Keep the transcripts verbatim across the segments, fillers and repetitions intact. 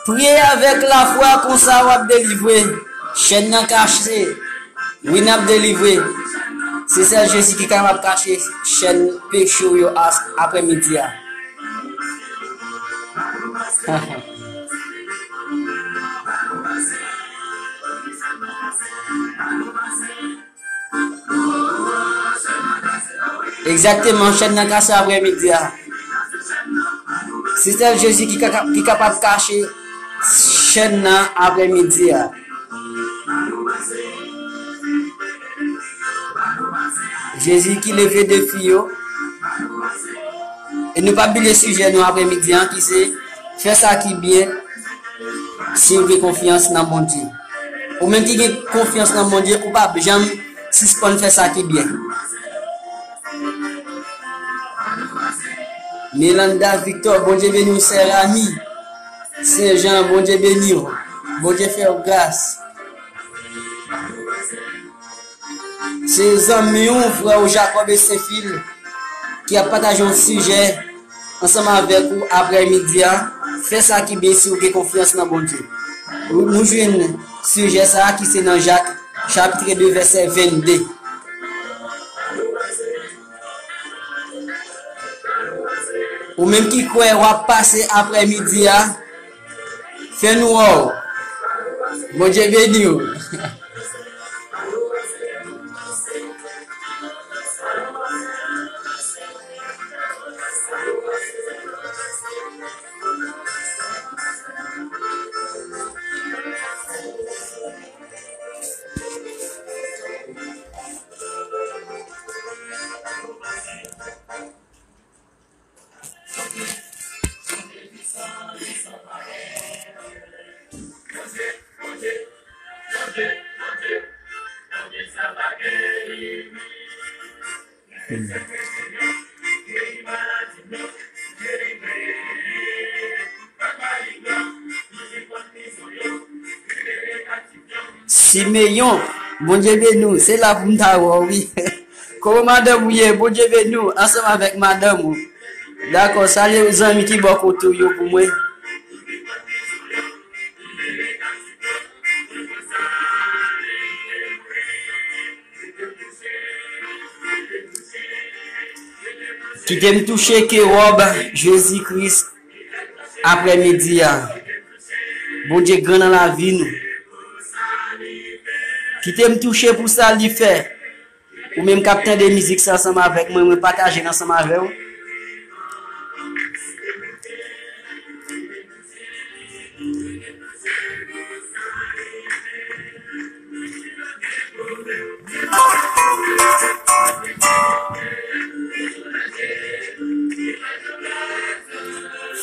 Priye avèk lafwa, konsa w ap delivre. Chèn nan kache. Wi, n ap delivre. Se sèl Jezi ki kapab kache chèn peche w yo as-, aprèmidi a. Egzakteman, chèn nan kase aprèmidi a. Se sèl Jezi ki ka, ki kapab kache chèn nan aprèmidi a. Jezi ki leve defi yo. E nou p ap bliye sijè nou aprèmidi an ki se fè sa ki byen si w gen konfyans nan Bondye. Ou menm ki gen konfyans nan Bondye, ou p ap janm sispann fè sa ki byen. Melanda Victor, Bondye beni w, sè Rami. Sen Jan, Bondye beni w. Bondye fè w gras. Se zanmi w, frè w Jacob Esenfil ki ap pataje yon sijè ansanm avèk ou aprèmidi a. Fè sa ki byen si w gen konfyans nan Bondye. Nou jwenn sijè sa a ki se nan Jak, chapit de, vèsè vennde. Ou menm ki kwè w ap pase aprèmidi a, fè nou wè w. Bondye beni w. Simeyon, Bondye beni w. Se la pou m ta wè w, wi. Kòman madanm ou ye? Bondye beni w, ansanm avèk madanm ou. Dakò, salye zanmi ki bò kote w yo pou mwen. Kite m touche ke wòb Jezi Kris aprèmidi a. Bondye gran nan lavi nou. Kite m touche pou sa li fè. Ou menm k ap tande mizik sa ansanm avèk mwen, mwen pataje l ansanm avè w.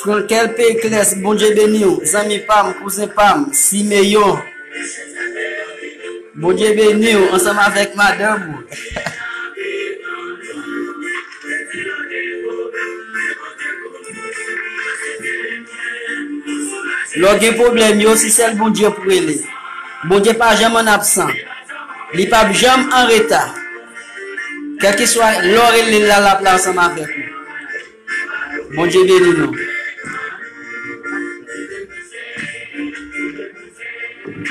Frankel Pekles, Bondye beni w, zanmi pa m, kouzen pa m, Simeyon. Bondye beni w ansanm avèk madanm ou. Lè w gen pwoblèm yo, se sèl Bondye pou rele. Bondye pa janm an absan. Li p ap janm an reta. Kèlkeswa lè w rele l la, l ap la ansanm avèk ou. Bondye beni nou.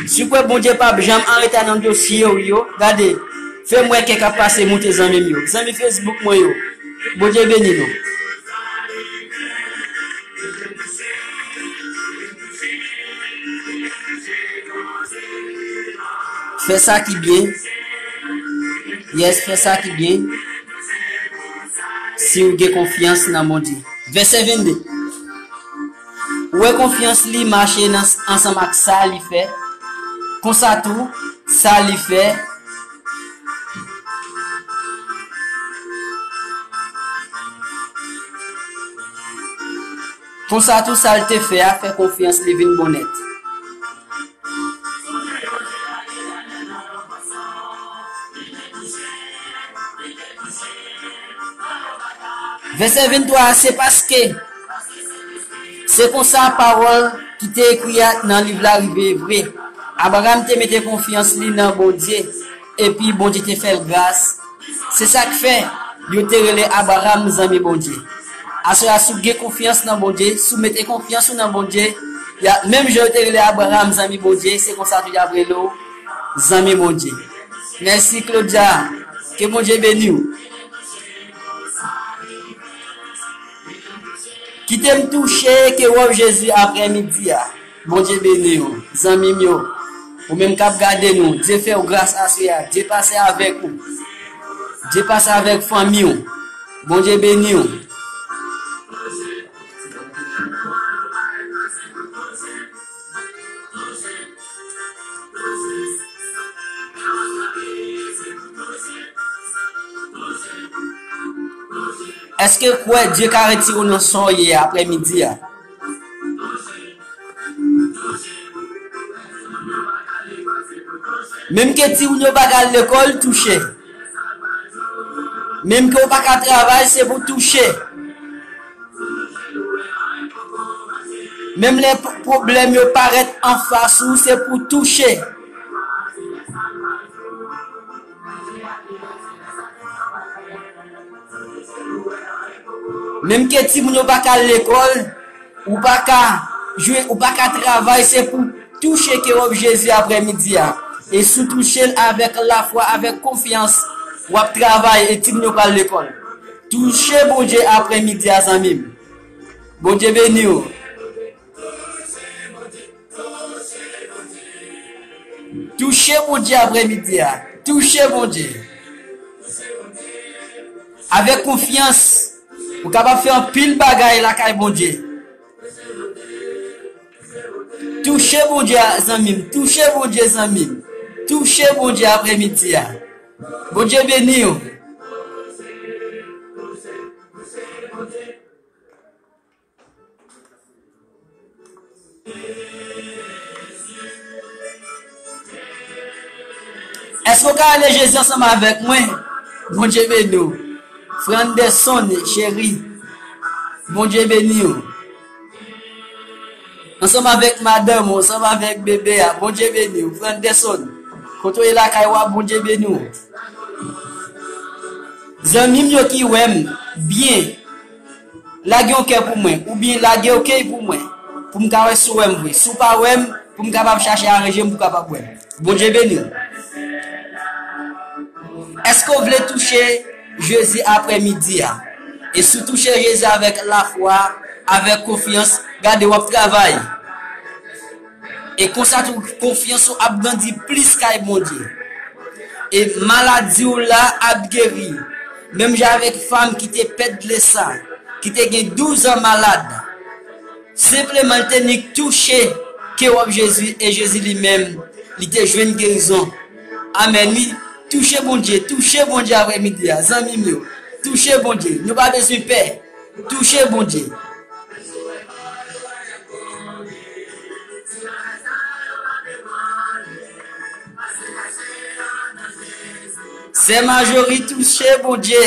Si w kwè Bondye p ap janm an reta nan dosye w yo, gade, fè m wè kè k ap pase moute zanmi m yo. Zanmi Facebook mwen yo, Bondye beni nou. Fè sa ki byen. Yes, fè sa ki byen. Si w gen konfyans nan Bondye. Vèsè vennde. Ou wè konfyans li mache nan, ansanm ak sa li fè. Konsa tou, sa li fè. Konsa tou, sa l te fè a fè konfyans li vin bon nèt. Vèsè venntwa a, se paske se konsa pawòl ki te ekri a nan liv la rive vre. Abraram te mete konfyans li nan Bondye, epi Bondye te fè l gras. Se sa k fè yo te rele Abraram zanmi Bondye. Aswè a, si w gen konfyans nan Bondye, si w mete konfyans ou nan Bondye, y a, menm jan yo te rele Abraram zanmi Bondye, se konsa tou y ap rele w zanmi Bondye. Mèsi, Claudia. Ke Bondye beni w. Kite m touche ke wòb Jezi aprè midi a. Bondye beni w, zanmi m yo. Ou menm k ap gade nou, Dye fè w gras aswè a. Dye pase avèk ou. Dye pase avèk fanmi w. Bondye beni w. Èske w kwè Dye ka retire w nan sa w ye a aprè midi a? Menm ke timoun yo pa ka al lekòl, touche. Menm ke w pa ka travay, se pou touche. Menm lè p-, pwoblèm yo parèt anfas ou, se pou touche. Menm ke timoun yo pa ka al lekòl, ou pa ka jwe, ou pa ka travay, se pou touche ke wòb Jezi aprè midi a. E si w touche l avèk lafwa, avèk konfyans, w ap travay e timoun yo pral lekòl. Touche Bondye aprè midi a, zanmi m. Bondye beni w. Touche Bondye aprè midi a. Touche Bondye. Avèk konfyans, ou kapab fè anpil bagay lakay Bondye. Touche Bondye, zanmi m. Touche Bondye, zanmi m. Touche Bondye aprè midi a. Bondye beni w. Èske w ka rele Jezi ansanm avèk mwen? Bondye beni w. Franderson, cheri. Bondye beni w. Ansanm avèk madanm ou, ansanm avèk bebe a. Bondye beni w. Franderson, kote w ye lakay ou a, Bondye beni w. Zanmi m yo ki wè m byen, lage yon kè pou mwen, oubyen lage yon kè pou mwen, pou m ka wè si w wè m vre. Si w pa wè m, pou m kapab chache aranje m pou w kapab wè m. Bondye beni w. Èske w vle touche Jezi aprè midi a? E si w touche Jezi avèk lafwa, avèk konfyans, gade, w ap travay. E konsa tou, konfyans ou ap grandi plis kay Bondye. E maladi w la ap geri. Menm jan avèk fanm ki te pèd lesan, ki te gen douz an malad. Senpleman, li te nik touche ke wòb Jezi, e Jezi li menm, li te jwenn gerizon. Amèn, wi. Touche Bondye, touche Bondye aprè midi a, zanmi m yo. Touche Bondye. Nou pa bezwen pè. Touche Bondye. Sè Majori, touche Bondye.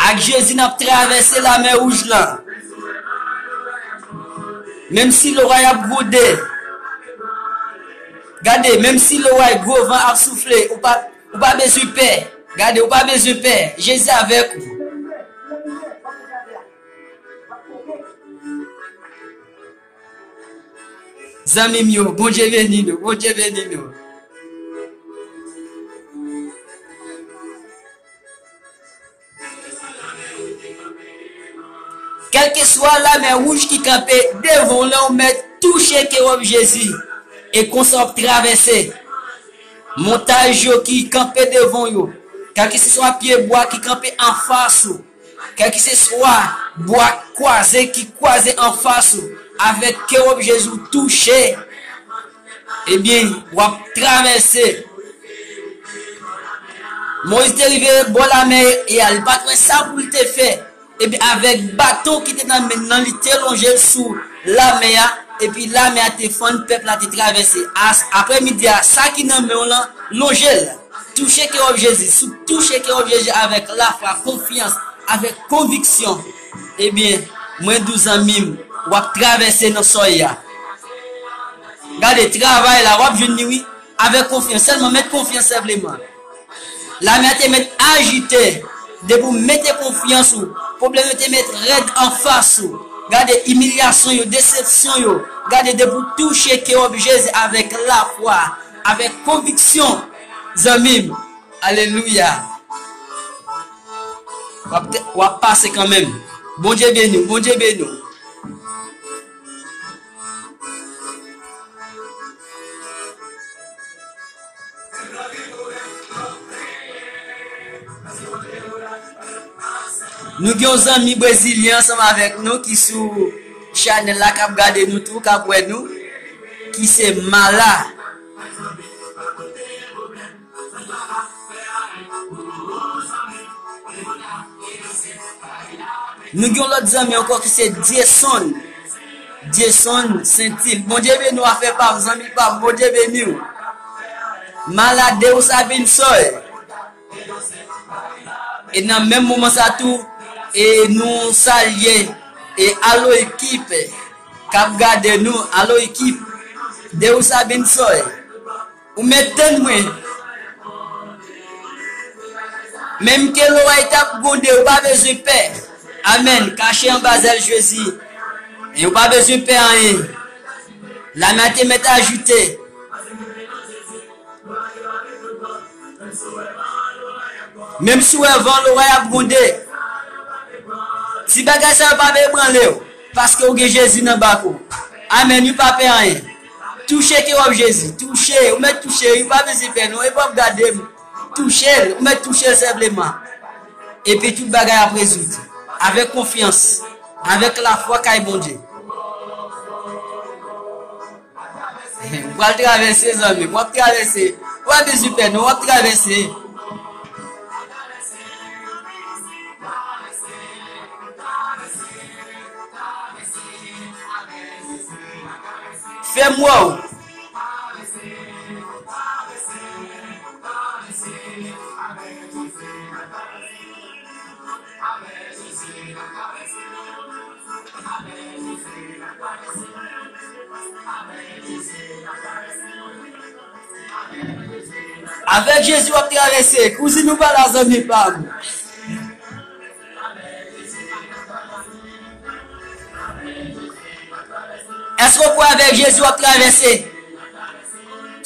Ak Jezi, n ap travèse lamè wouj lan. Menm si loray ap gwonde. Gade, menm si loray gwo van ap soufle, ou pa, ou pa bezwen pè. Gade, ou pa bezwen pè. Jezi avèk ou. Zanmi m yo, Bondye beni nou, Bondye beni nou. Kèlkeswa lamè wouj ki kanpe devan w lan, ou mèt touche ke wòb Jezi. E konsa w ap travèse. Montaj yo ki kanpe devan w yo, kèlkeswa pyebwa ki kanpe anfas ou, kèlkeswa bwa kwaze ki kwaze anfas ou, avèk ke wòb Jezi w touche, ebyen, w ap travèse. Moyiz te rive bò lamè a, li pa t wè sa pou l te fè. Epi avèk baton ki te nan men l lan, li te lonje l sou lamè a, epi lamè a te fann, pèp la te travèse. As-, aprèmidi a, sa ki nan men w lan, lonje l. Touche kewòb Jezi. Si w touche kewòb Jezi avèk lafwa, konfyans, avèk konviksyon, ebyen, mwen di w zanmi m, w ap travèse nan sòy a. Gade, travay la, w ap jwenn li, wi. Avèk konfyans, sèlman met konfyans senpleman. Lame a te mèt ajite, depi w mete konfyans ou, pwoblèm yo te mèt rèd anfas ou. Gade imilyasyon yo, desepsyon yo. Gade depi w touche kewòb Jezi avèk lafwa, avèk konviksyon, zanmi m. Alelouya. W ap, w ap pase kanmenm. Bondye beni w, Bondye beni w. Nou gen yon zanmi brezilyen ansanm avèk nou ki sou chanèl la, k ap gade nou tou, k ap wè nou, ki se Mala. Nou gen yon lòt zanmi ankò ki se Dieson. Dieson Sentil. Bondye beni w, afè pa m, zanmi pa m, Bondye beni w. Mala, Deus abençoe. E nan menm moman sa tou, e nou salye, e alo ekip k ap gade nou, alo ekip, Deus abençoe. Ou mèt tann mwen. Menm ke loray t ap gwonde, ou pa bezwen pè. Amèn. Kache anba zèl Jezi. E ou pa bezwen pè anyen. Lame a te mèt ajite. Menm si w wè van, loray ap gwonde. Ti bagay sa yo pa vle ebranle w. Paske ou gen Jezi nan bak ou. Amèn, wi, pa pè anyen. Touche kewòb Jezi, touche, ou mèt touche, wi, pa bezwen pè non, e p ap gade m. Touche l, ou mèt touche l senpleman. Epi tout bagay ap rezoud. Avèk konfyans, avèk lafwa kay Bondye. Ou pral travèse, zanmi m, w ap travèse. Ou pa bezwen pè non, w ap travèse. Fè m wè w. Avèk Jezi w ap travèse. Kouzin ou pa la, zanmi pa m. Èske w kwè avèk Jezi w ap travèse?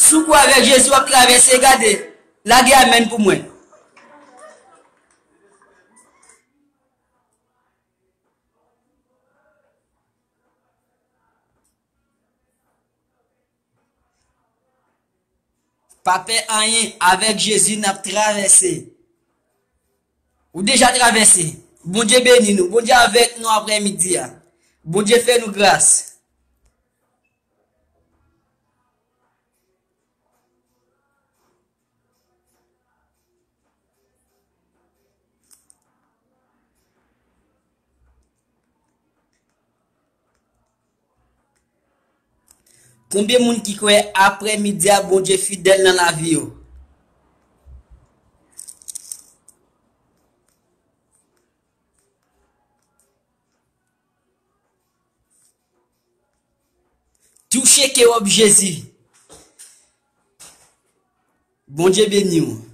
Si w kwè avèk Jezi w ap travèse, gade, lage amèn pou mwen. Pa pè anyen, avèk Jezi n ap travèse. Ou deja travèse. Bondye beni nou. Bondye avèk nou aprèmidi a. Bondye fè nou gras. Konbyen moun ki kwè aprèmidi a Bondye fidèl nan lavi yo? Touche kewòb Jezi. Bondye beni w.